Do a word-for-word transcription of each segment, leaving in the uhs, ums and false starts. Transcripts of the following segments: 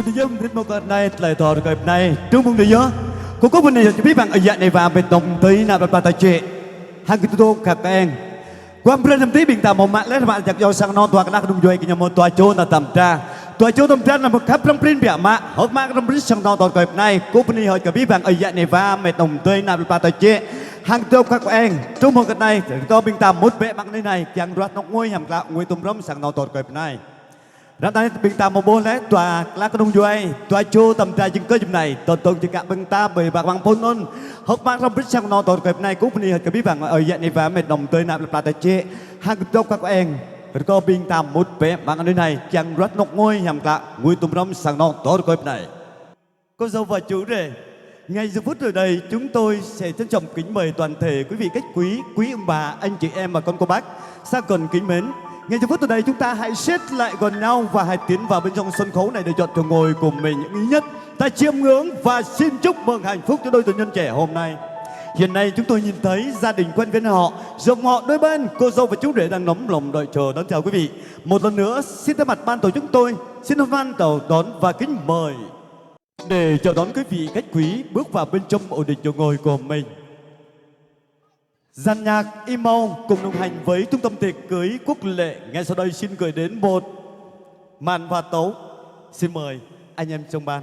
Tui yơh mơ̆ng rĭm mơ̆ng kơ anai, tơlơi thâo rơkơi bơnai. Truh mơ̆ng tui yơh. Kơ kâo bơni yơh, čơ abih bang ơi yă nai wa met nong tui nă plăt plăt ta čĕ. Hăng kơ tui tŏ kơ eng. Kuăm brơi năm tih ƀing ta mơ̆ mă lĕ mă jak yua sang anŏ dua kơnăl kơnung djuai kơ ñu mơ̆ dua čô nă tăm ta. Dua čô tăm ta nă mơ̆ khăp prŏng prin biă mă. Hơ̆k mă kơ prŏng prin sang anŏ thâo rơkơi bơnai. Kâo bơni hơ̆k kơ abih bang ơi yă nai wa met nong tui nă plăt plăt ta čĕ. Hăng kơ tui tŏ kơ eng. Truh mơ̆ng kơ anai, rơkâo ƀing ta mŭt bĕ mơ̆ng anai nai. Kiăng ruah anŏ ngui hiam klă ngui tŭm hrŏm sang anŏ thâo rơkơi bơnai. Ră anai ƀing ta mơ̆ ƀuh lĕ dua kơnăl kơnung djuai, dua čô tăm ta jing kơ jơm anai, tơl tơ̆ng jing kơ ƀing ta ƀơi ƀă ƀăng phŭn anŭn. Hơ̆k mă hrŏm brơi sang anŏ thâo rơkơi bơnai kâo bơni hơ̆k kơ abih bang ơi yă nai wa met nong tui nă plăt plăt ta čĕ. Hăng kơ tui tŏ kơ eng, rơkâo ƀing ta mŭt bĕ mơ̆ng anai nai, kiăng ruah anŏ ngui hiam klă ngui tŭm hrŏm sang anŏ thâo rơkơi bơnai. Cô dâu và chú rể, ngay giờ phút ở đây chúng tôi sẽ trân trọng kính mời toàn thể quý vị khách quý, quý ông bà, anh chị em và con cô bác xa gần kính mến. Ngay giờ phút ở đây chúng ta hãy siết lại gần nhau và hãy tiến vào bên trong sân khấu này để chọn chỗ ngồi của mình những ý nhất. Ta chiêm ngưỡng và xin chúc mừng hạnh phúc cho đôi tình nhân trẻ hôm nay. Hiện nay chúng tôi nhìn thấy gia đình quen với họ, dòng họ đôi bên, cô dâu và chú rể đang nóng lòng đợi chờ đón chào quý vị. Một lần nữa, xin thay mặt ban tổ chức chúng tôi, xin hân hoan chào đón và kính mời. Để chào đón quý vị khách quý bước vào bên trong ổn định chỗ ngồi của mình. Dàn nhạc Imau cùng đồng hành với trung tâm tiệc cưới Quốc Lệ ngay sau đây xin gửi đến một màn hòa tấu. Xin mời anh em trong ban.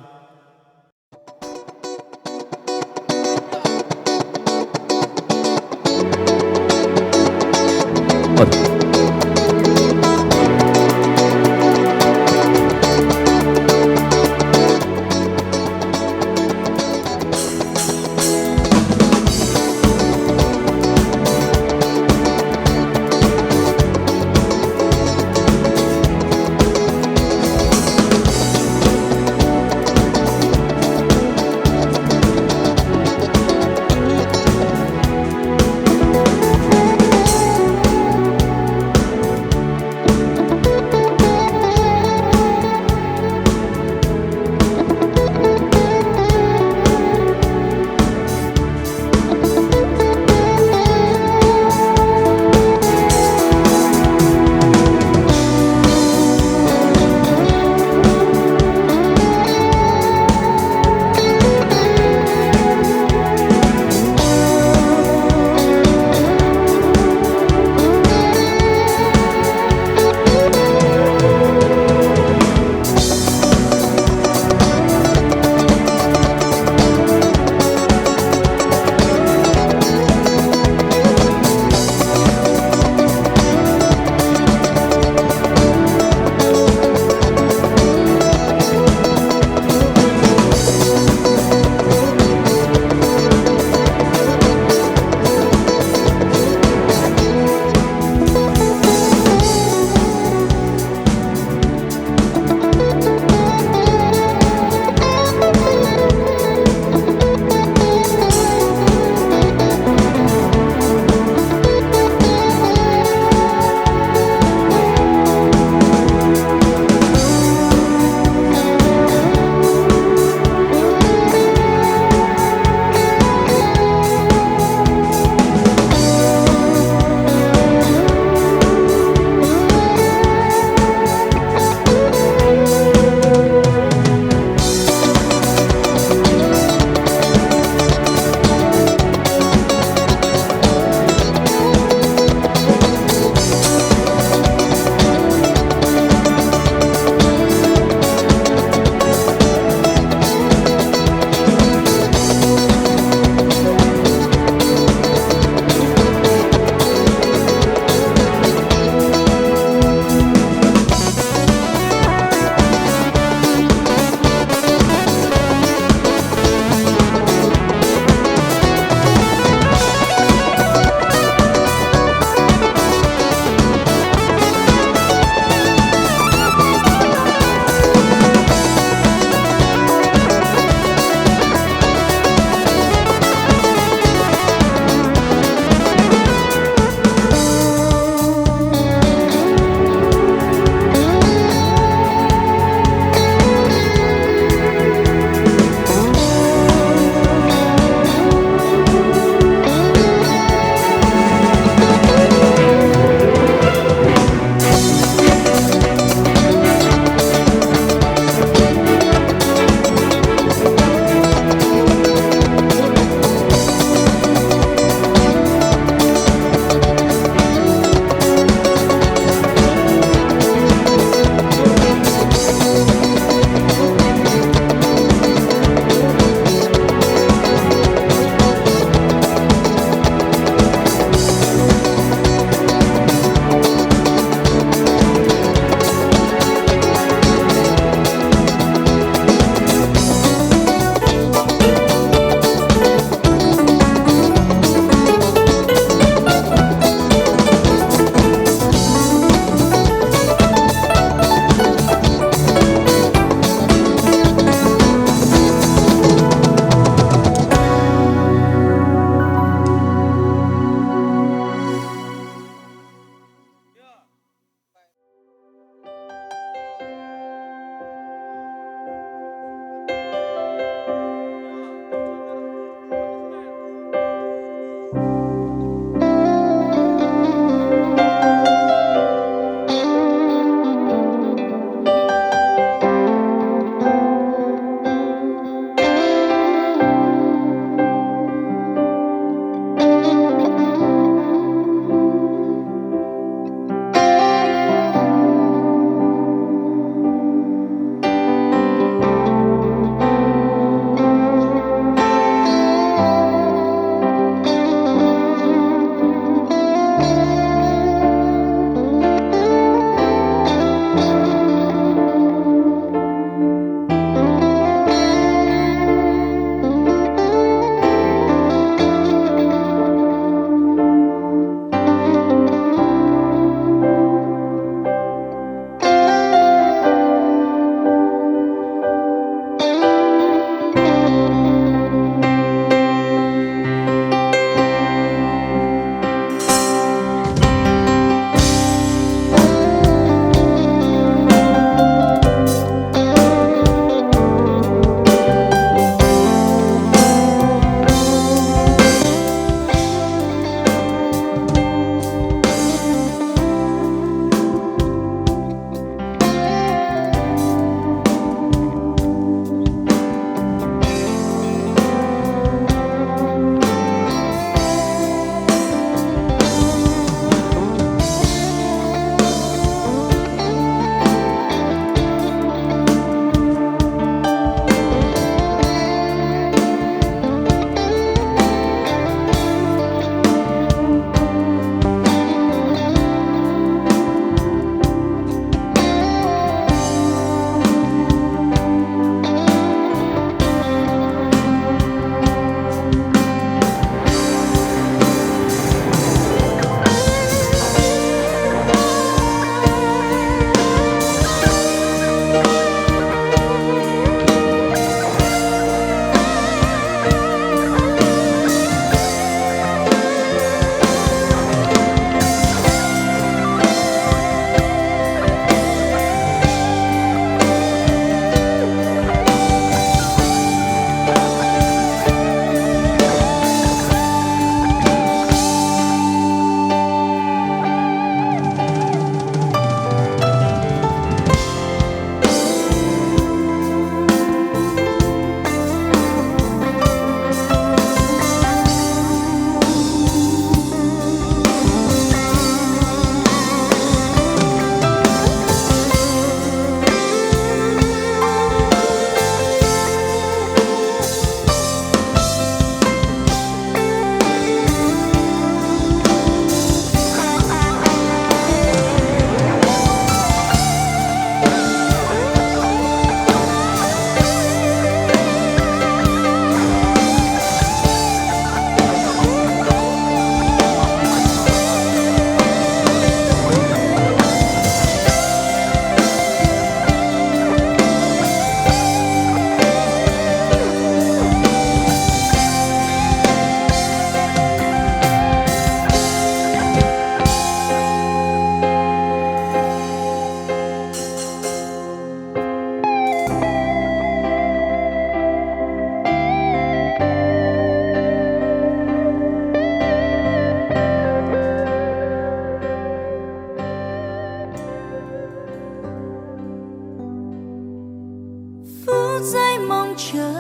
Chớ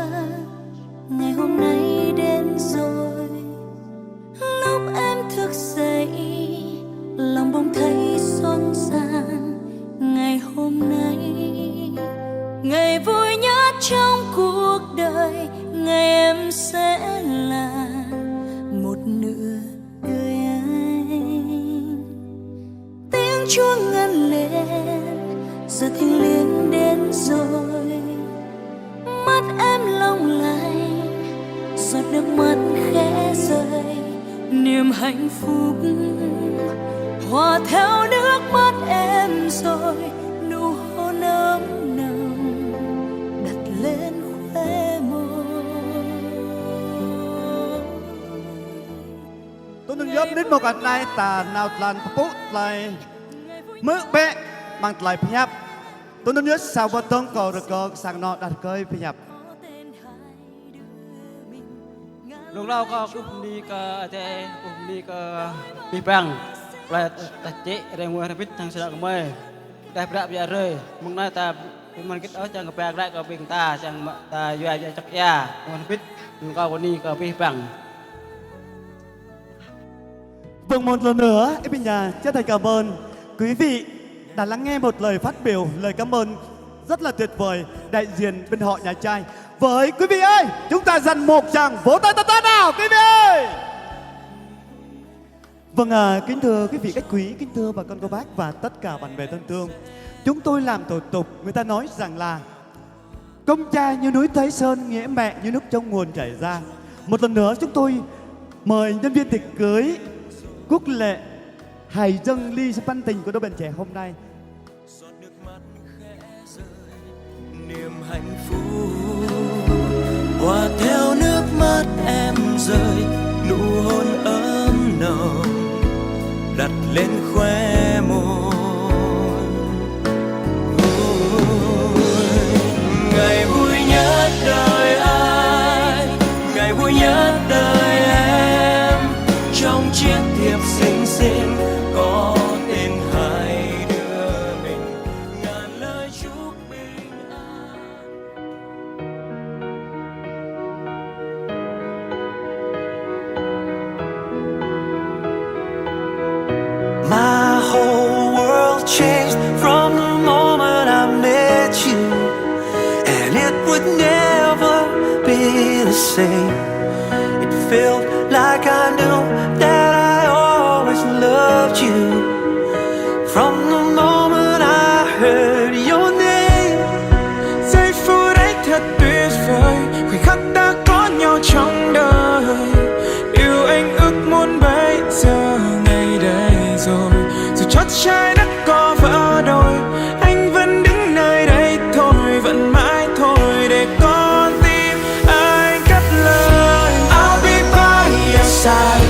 ngày hôm nay đến rồi, lúc em thức dậy, lòng bông thấy rộn ràng. Ngày hôm nay, ngày vui nhất trong cuộc đời, ngày em sẽ là một nửa đời anh. Tiếng chuông ngân lên, giờ thiêng liêng đến rồi. Mắt em long lanh, giọt nước mắt khẽ rơi. Niềm hạnh phúc hòa theo nước mắt em rồi, nụ hôn ấm nồng đặt lên khóe môi. Tui anŭn yơh, mơnit mơ̆ng anai ta nao tơlơi pơpŭ tơlơi hmư̆ bĕ amăng tơlơi pơhiăp. Tui anŭn yơh, sa wơ̆t dơ̆ng kâo rơkâo kơ sang anŏ đah rơkơi pơhiăp. Lông lâo kâo kơkuh bơni kơ Adai, kơkuh bơni kơ abih bang tơlơi ta čih rai mơ̆ng hrơi hơbĭt hăng sơnă gơmơi. Tơdah bră biă hrơi, mơ̆ng anai ta ƀu mơ̆n hơget ôh, čang kơ pơhiăp glaĭ kơ ƀing ta, čang mă ta yua yua čŏk ia mơ̆ng hrơi hơbĭt, kâo bơni kơ abih bang. Vâng, một lần nữa, Ipin Nha chân thành cảm ơn quý vị đã lắng nghe một lời phát biểu, lời cảm ơn rất là tuyệt vời, đại diện bên họ nhà trai. Với quý vị ơi, chúng ta dành một tràng vỗ tay thật to nào, quý vị ơi! Vâng, à, kính thưa quý vị khách quý, kính thưa bà con cô bác và tất cả bạn bè thân thương. Chúng tôi làm thủ tục, người ta nói rằng là Công cha như núi Thái Sơn, nghĩa mẹ như nước trong nguồn chảy ra. Một lần nữa chúng tôi mời nhân viên tiệc cưới quốc lệ hãy dâng ly sâm păn tình của đôi bạn trẻ hôm nay. Giọt nước mắt khẽ rơi, niềm hạnh phúc hòa theo nước mắt em rơi, nụ hôn ấm nồng đặt lên khóe môi. Ngày vui nhất đời anh, ngày vui nhất đời em, trong chiếc thiệp xinh xinh có tên hai đứa mình, ngàn lời chúc bình an. My whole world changed from the moment I met you, and it would never be the same. It felt like I knew that I always loved you. From the moment I heard your name, giây phút ấy thật tuyệt vời, khoảnh khắc ta có nhau trong đời. Yêu anh ước muốn bây giờ ngày đây rồi, dù chót trái đất có vỡ đôi, anh vẫn đứng nơi đây thôi, vẫn mãi thôi để con tim anh cất lời. I'll be by your side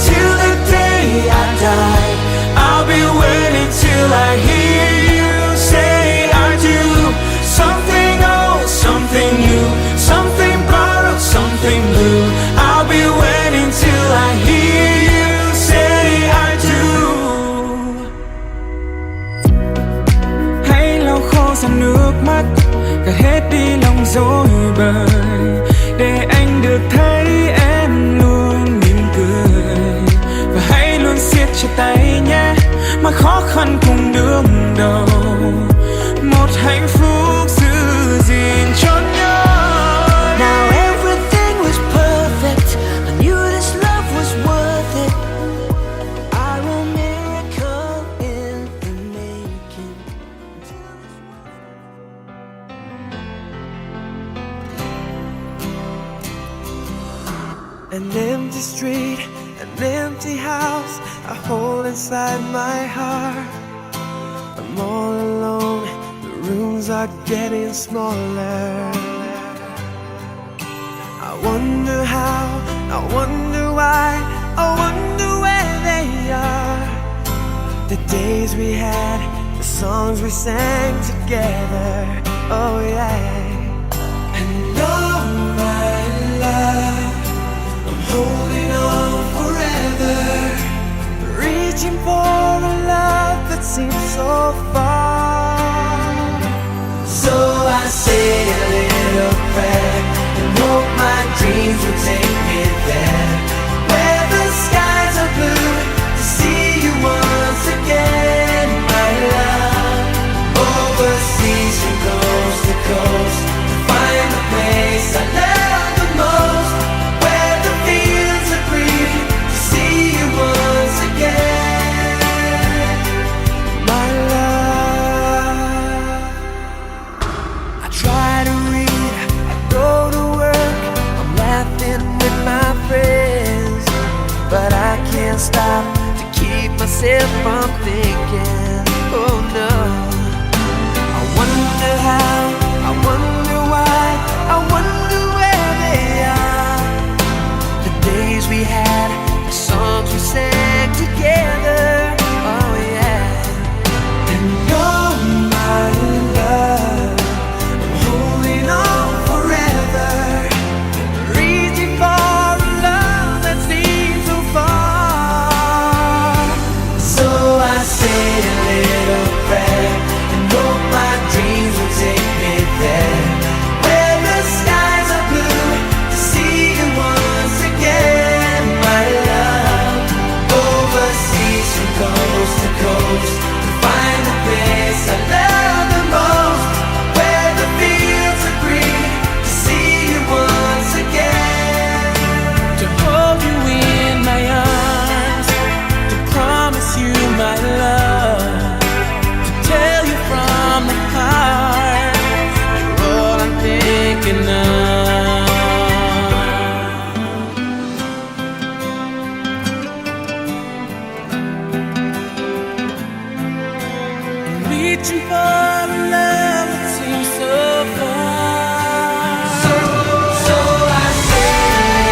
till the day I die. I'll be waiting till I hear you say I do. Something old, something new, something borrowed, something blue. I'll be waiting till I hear you say I do. Hãy lau khô dòng nước mắt, gạt hết đi lòng rối bời, để anh được thấy em luôn mỉm cười. Và hãy luôn siết chặt tay nhé, mọi khó khăn cùng đương đầu, một hạnh phúc giữ gìn cho nhau. Now everything was perfect, I knew this love was worth it. I wrote miracle in the making. An empty street, an empty house, a hole inside my heart. I'm all alone, the rooms are getting smaller. I wonder how, I wonder why, I wonder where they are. The days we had, the songs we sang together, oh yeah. And oh my love, I'm holding on forever, reaching for a love that seems so far. So I say a little prayer Searching for the love that seems so far. So, so I say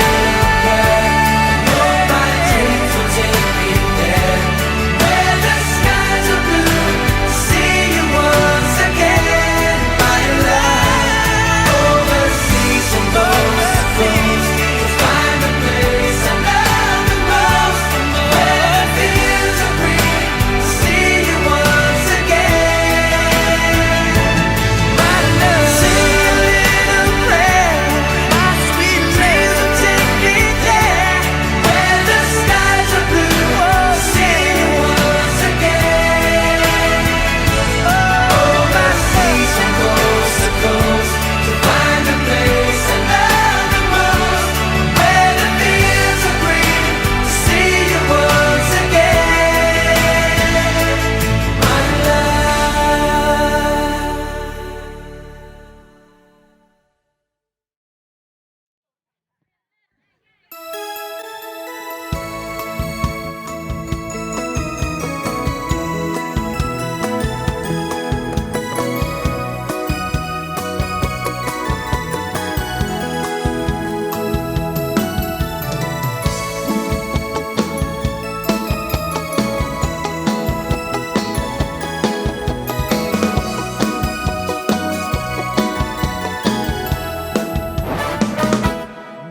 a prayer. Know my dreams will take me there, where the skies are blue, to see you once again, my love. Overseas and overseas, to find the place I love the most, where the fields are green, see you once again. My love, say a little prayer. My sweet dreams will take me there, where the skies are blue. See you once again. Oh, my seas from coast to coast, to find the place I love the most, where the fields are green, to see you once again, my love.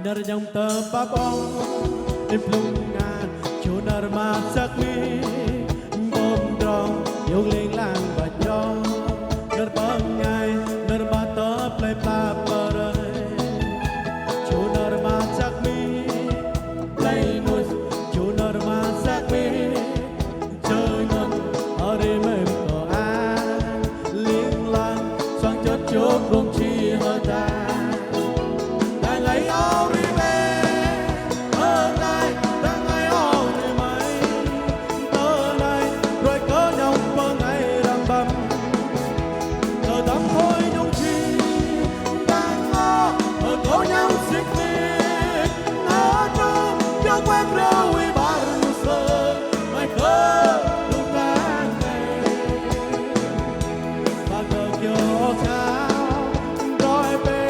Nơ̆r ñong tơpă ƀong, ih blung ngă, ču nơ̆r mă săk mi, ƀom drong, yŭng ling lang ƀă jong, nơ̆r bơngai, nơ̆r mă tơplơi pla pơrơi. Ču nơ̆r mă săk mi, plơi nuih, ču nơ̆r mă săk mi, čơ ngăn, ơ ri mem kơ an, ling lang, suang čơt čuk rung či hơdai. Dang ai âu ri mem, hơdai, dang ai âu ri mai. Tơ anai, ruai kơ ñong bơngai răm băm. Tơdăm thoi ñong či, dang ngă, hơkơ ñong sik mik, ngă dong, yua kuek rơwih ƀar mơsơ, mai kơ lu tang nai. Ba kơ kiơ ôh čao, roi bê,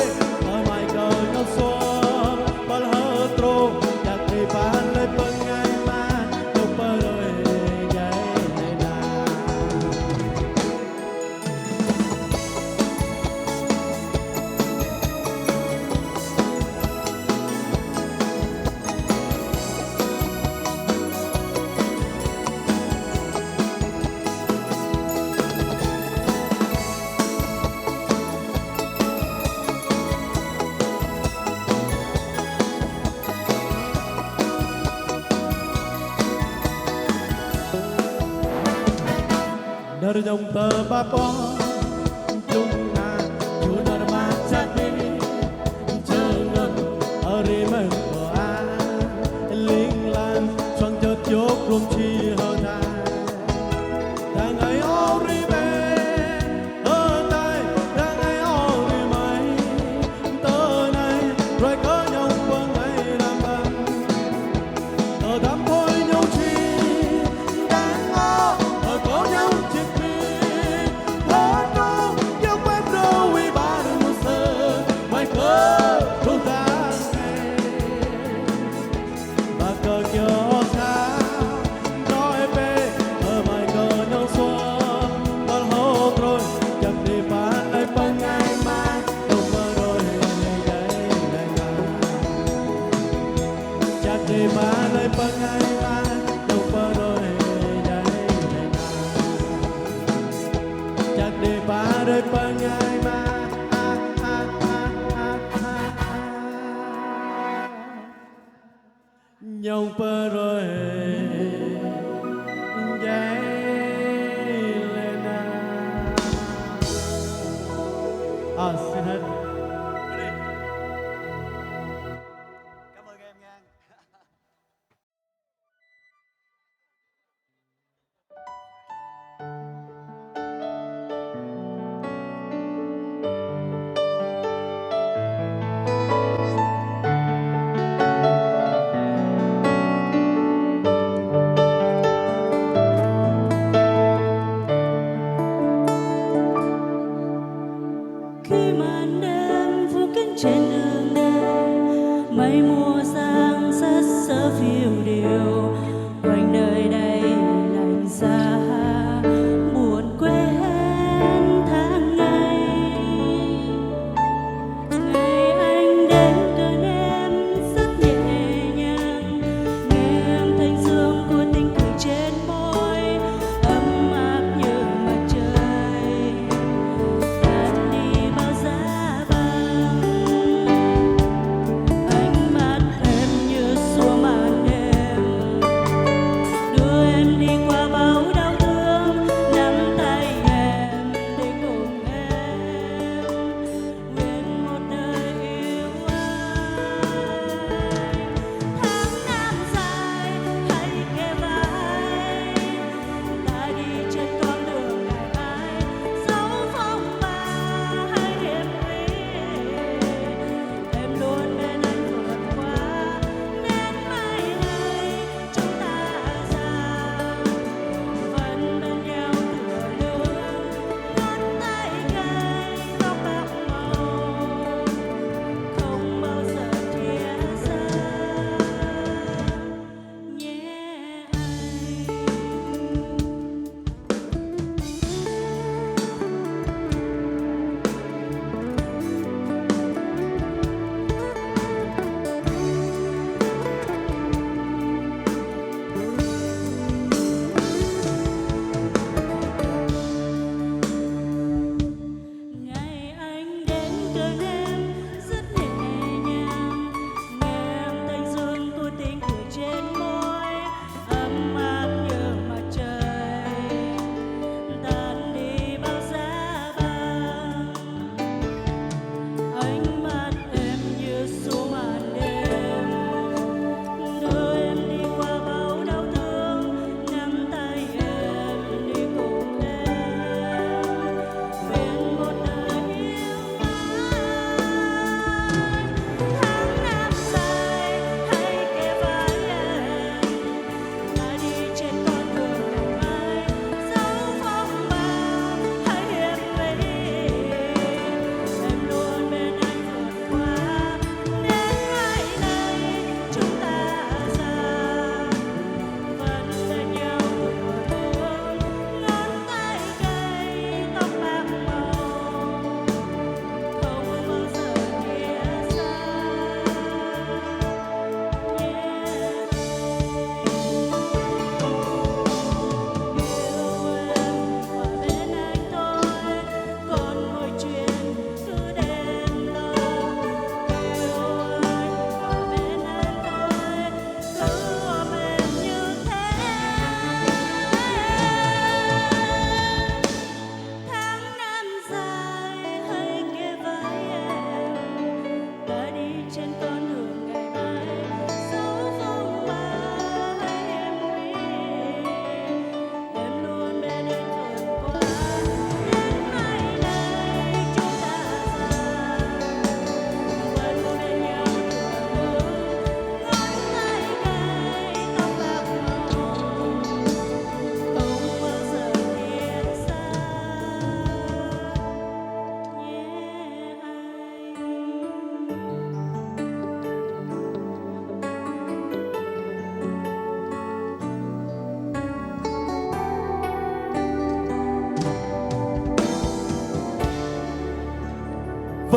ơ mai kơ ñong suang, pal hơ trô, yak ri pal lơi bơngai mă, ñong pơrơi ngai nai na. Nơ̆r ñong tơpă ƀong, čŭng na, ču nơ̆r mă čăt mi, čơngơ̆n, ơ ri mơ̆ng kơ an, ling lang, suang čơt čuk rung či hơdai. Dang ai âu ri mem, hơdai, dang ai âu ri mai, tơ anai, ruai kơ ñong bơngai răm băm. Tơdăm thoi ñong či, dang ngă, hơkơ ñong čik mi, hơdrong, yua kuek rơwih ƀar mơsơ, mai kơ lu tang nai. Ba kơ kiơ ôh čao, roi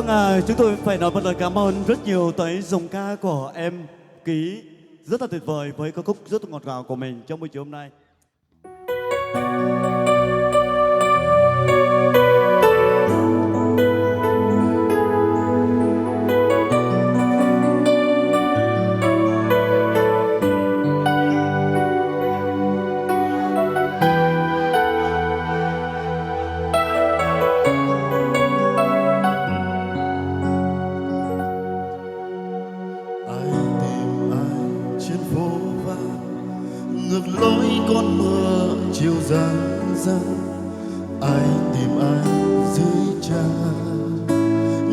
À, chúng tôi phải nói một lời cảm ơn rất nhiều tới giọng ca của em Ký, rất là tuyệt vời với ca khúc rất ngọt ngào của mình trong buổi chiều hôm nay. Ai tìm ai trên phố vắng, ngược lối con mưa chiều dang dang. Ai tìm ai dưới trăng,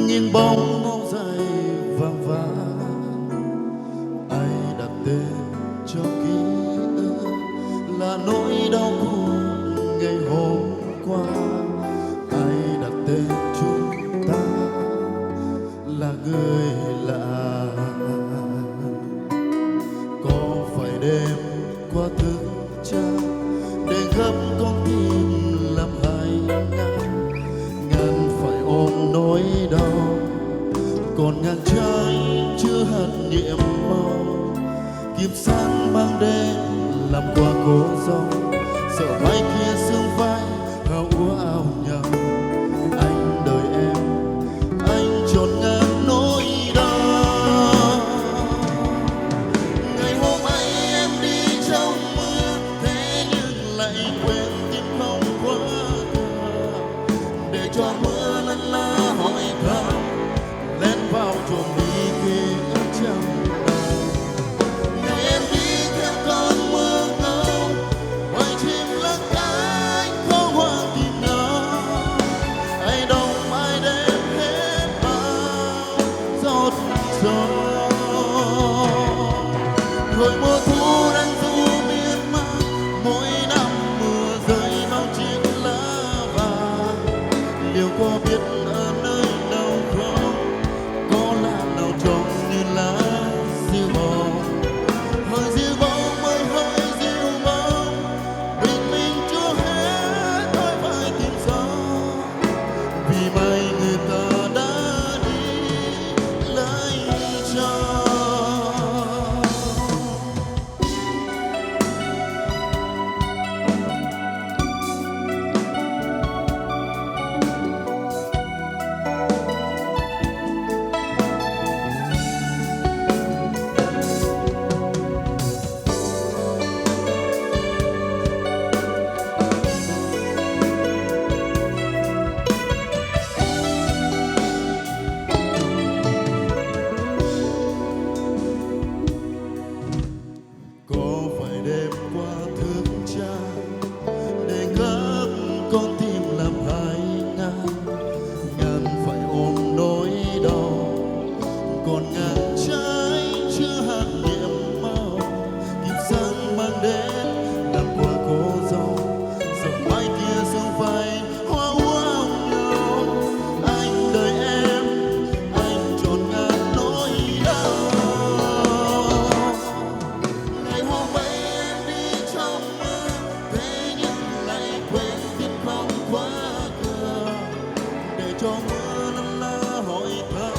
những bóng màu dày vàng vàng. Ai đặt tên cho ký ức là nỗi đau của ngày hôm qua. Ai đặt tên chúng ta là người lạ. Có phải đêm qua thức trắng để gấp con tim làm hai ngăn, ngăn phải ôm nỗi đau, còn ngăn trái chứa hạt nhiệm màu. Kịp sáng mang đến làm quà cô dâu, giờ mai kia sương phai hao úa ao nhau. Anh đợi em, anh chọn ngăn nỗi đau. Ngày hôm ấy em đi trong mưa, thế nhưng lại quên tìm không qua. Để cho mưa lăn la hỏi thăm, lén vào trộm đi ký ức chẳng đau. Ngày em đi theo cơn mưa ngâu, quay chim lắng cánh không hoang tìm nhau. Ai đông ai đêm hết bao giọt gió. Rồi mùa thu đang ru miên man, mỗi năm mưa rơi bao chiếc lá vàng. Liệu có biết ở nơi nào không, có lá nào trông như lá diêu bông? Hơi diêu bông ơi, hơi diêu bông, bình minh chưa hé, tôi phải tìm gió. Vì mai người ta đã đi lấy chồng. Có phải đêm qua thức trắng để gấp con tim làm hai ngăn, ngăn phải ôm nỗi đau, còn ngăn trái chứa hạt nhiệm màu. Kịp sáng mang đến làm quà cô dâu, giờ mai kia sương phai hoa úa ao nhau. Anh đợi em, anh chọn ngăn nỗi đau. Ngày hôm ấy em đi trong mưa, thế nhưng lại quên tìm không khóa cửa. Để cho mưa lăn la hỏi thăm,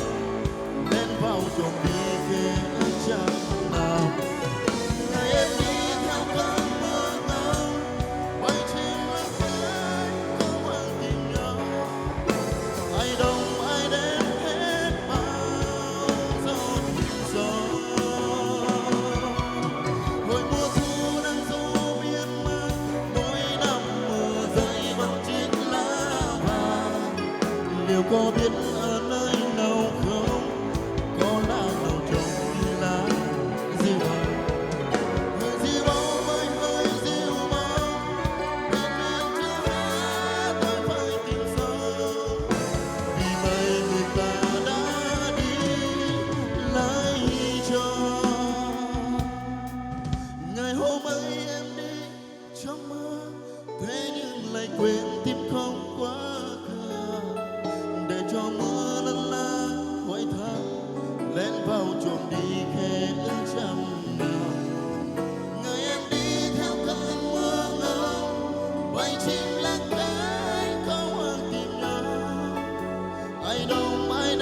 lén vào trộm đi ký ức chẳng đau. Ngày em đi theo cơn mưa ngâu, quay chim lắng cánh không hoang tìm nhau. Ai đông ai đêm hết bao giọt gió. Hồi mùa thu đang ru miên man, mỗi năm mưa rơi bao chiếc lá vàng. Liệu có biết ở nơi nào không, có lá nào trông như lá diêu bông? Hơi diêu bông ơi, hơi diêu bông, bình minh chưa hé, tôi phải tìm gió. Vì mai người ta đã đi lấy chồng. Ngày hôm ấy em đi trong mưa, thế nhưng lại quên tìm không khóa cửa. Để cho mưa lăn la hỏi thăm, lén vào trộm đi ký ức chẳng đau. Ngày em đi theo cơn mưa ngâu, quay chim lắng cánh không hoang tìm nhau. Ai đông ai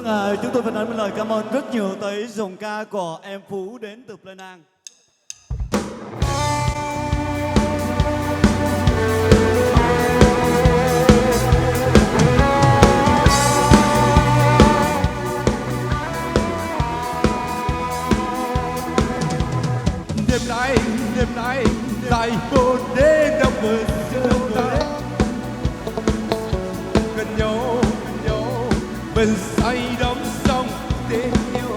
À, chúng tôi phải nói một lời cảm ơn rất nhiều tới giọng ca của em Phú đến từ Plei Nang. Đêm nay, đêm nay, lại một đêm đau buồn. Kơ nhau, kơ nhau, bên say đắm trong tình yêu.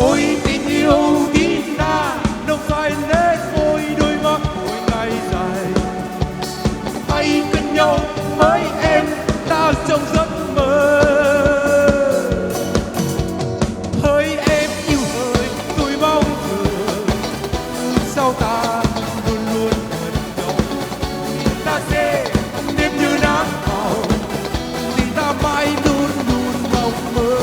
Ôi tình yêu, tin ta nồng say nét môi, đôi mắt, ôi ngày dài. Hãy kơ nhau, hỡi em, ta trong giấc mơ. Hỡi em yêu hỡi, tôi mong chờ, sao ta luôn luôn bên nhau. Tình ta sẽ đẹp như nắng hồng, tình ta mãi luôn luôn mong mơ.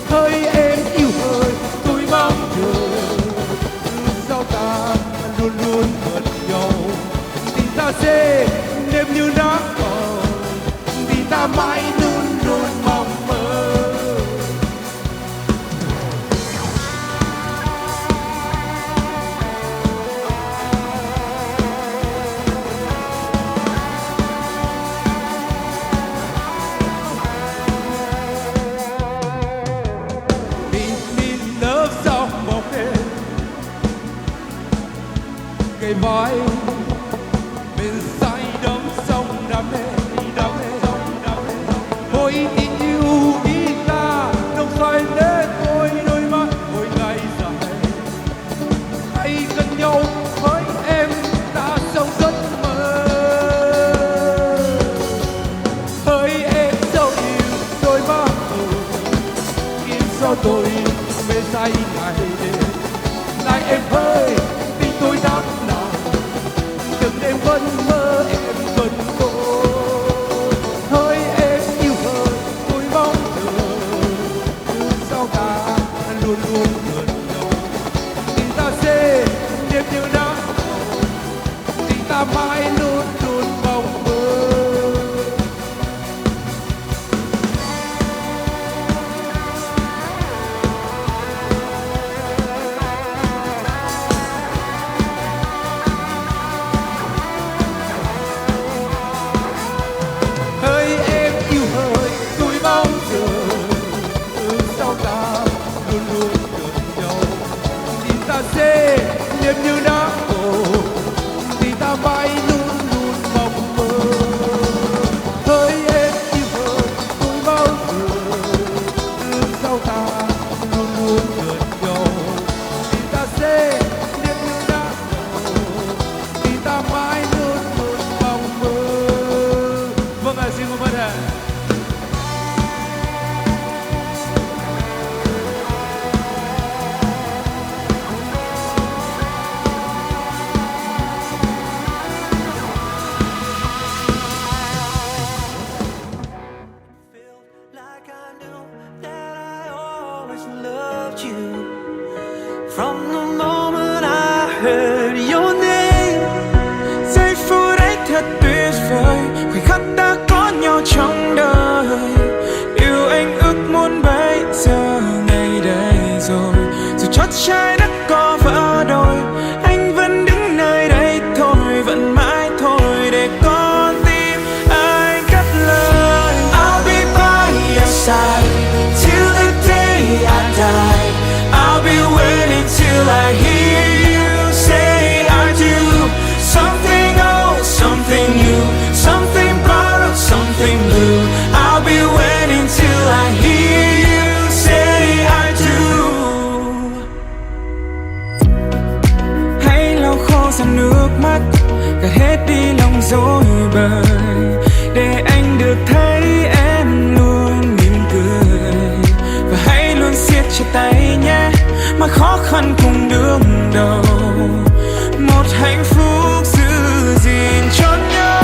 Hỡi em yêu hỡi, tôi mong chờ, sao ta luôn luôn bên nhau. Tình ta sẽ đẹp như nắng hồng, tình ta mãi luôn luôn mong mơ. Meet me in love trong bóng đêm. Kề vai bên say đắm trong đam mê, đam mê, đam mê. Ôi tình yêu, tin ta nồng say nét môi, đôi mắt, ôi ngày dài. Hãy kơ nhau, hỡi em, ta trong giấc mơ. Hỡi em dấu yêu, đôi mắt hồng, in dấu tôi mê say ngày đêm. Này em hỡi, tình tôi đắm đuối, từng đêm vẫn mơ em vẫn tôi. Hỡi em yêu hỡi, tôi mong chờ, sao ta luôn luôn bên nhau. Tình ta sẽ đẹp như nắng hồng, tình ta mãi luôn luôn mong mơ. Hỡi em yêu hỡi, tôi mong chờ, ước sao ta luôn luôn bên nhau. Tình ta sẽ đẹp như nắng hồng, tình ta mãi luôn luôn mong mơ. Hỡi em yêu hỡi, tôi mong ước sao ta luôn luôn bên nhau. Tình ta sẽ đẹp như nắng hồng, tình ta mãi luôn luôn mong mơ. Vâng ạ, xin cảm ơn ạ. Felt like I knew that I always loved you. From the moment I heard your name, giây phút ấy thật tuyệt vời, khoảnh khắc ta có nhau trong đời. Yêu anh ước muốn bây giờ, ngày đây rồi, dù chót trái đất có vỡ đôi, anh vẫn đứng nơi đây thôi, vẫn mãi thôi để con tim anh cất lời. I'll be by your side till the day I die. I'll be waiting till I hear you say I do. Something old, something new, something borrowed, something blue. I'll be waiting till I hear you say I do. Hãy lau khô dòng nước mắt, gạt hết đi lòng rối bời, để anh được thấy em luôn mỉm cười. Và hãy luôn siết chặt tay nhé, mọi khó khăn cùng đương đầu, một hạnh phúc giữ gìn cho nhau.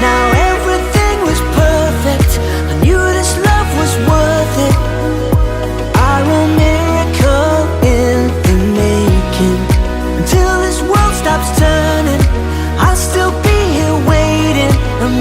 Now everything was perfect. I knew this love was worth it. I wrote miracle in the making. Until this world stops turning, I'll still be here waiting. I'm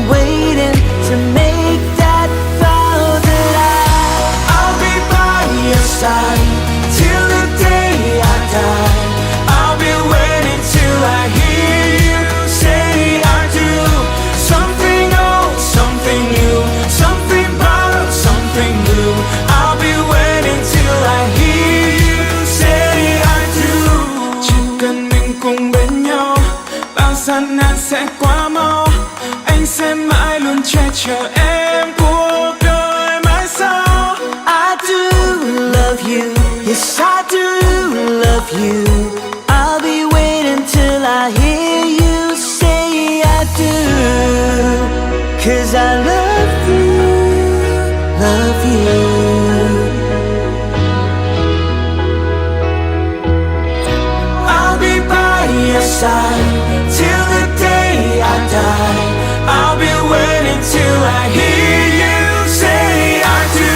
Gian nan sẽ qua mau, anh sẽ mãi luôn che chở em cuộc đời mai sau. I do love you, yes, I do love you. I'll be waiting till I hear you say I do. 'Cause I love you, love you. I'll be by your side till the day I die. I'll be waiting till I hear you say I do.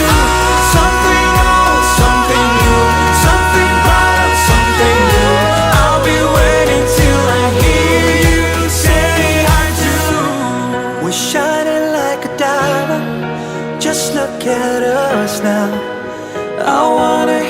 Something old, something new, something wild, something new. I'll be waiting till I hear you say I do. We're shining like a diamond. Just look at us now. I wanna